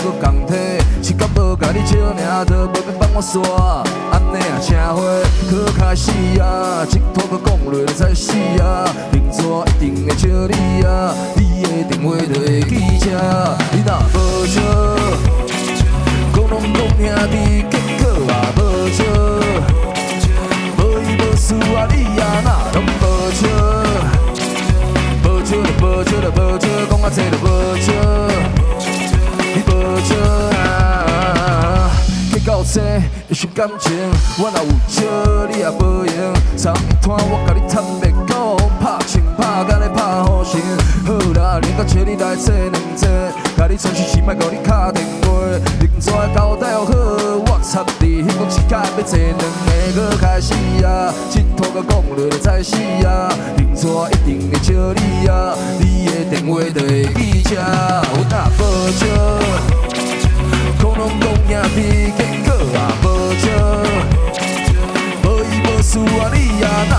閣仝提，是敢無共你笑爾，就無欲放我煞。按呢啊，車禍閣開始啊，這拖閣講落就知死啊，認錯一定會招你啊，你的電話就會記這，你若無招，講攏講兄弟，結果也無招，無伊無事啊，你也若攏無招，無招就無招就無招，講啊這就無招，你無招啊。計較這的傷感情，我若有招，你也無閒。昨暝我共你坦白講，拍槍拍甲咧拍雨神。好啦，連到找你來坐兩坐，共你傳訊息，莫共你敲電話。認錯交代好，我插你，彼講一工欲坐兩个，閣開始啊！這拖閣講落就知死啊！認錯一定會招你啊！你的電話就會記這，阮若無招，講攏講兄弟，結果也無招，無伊無事啊，你也若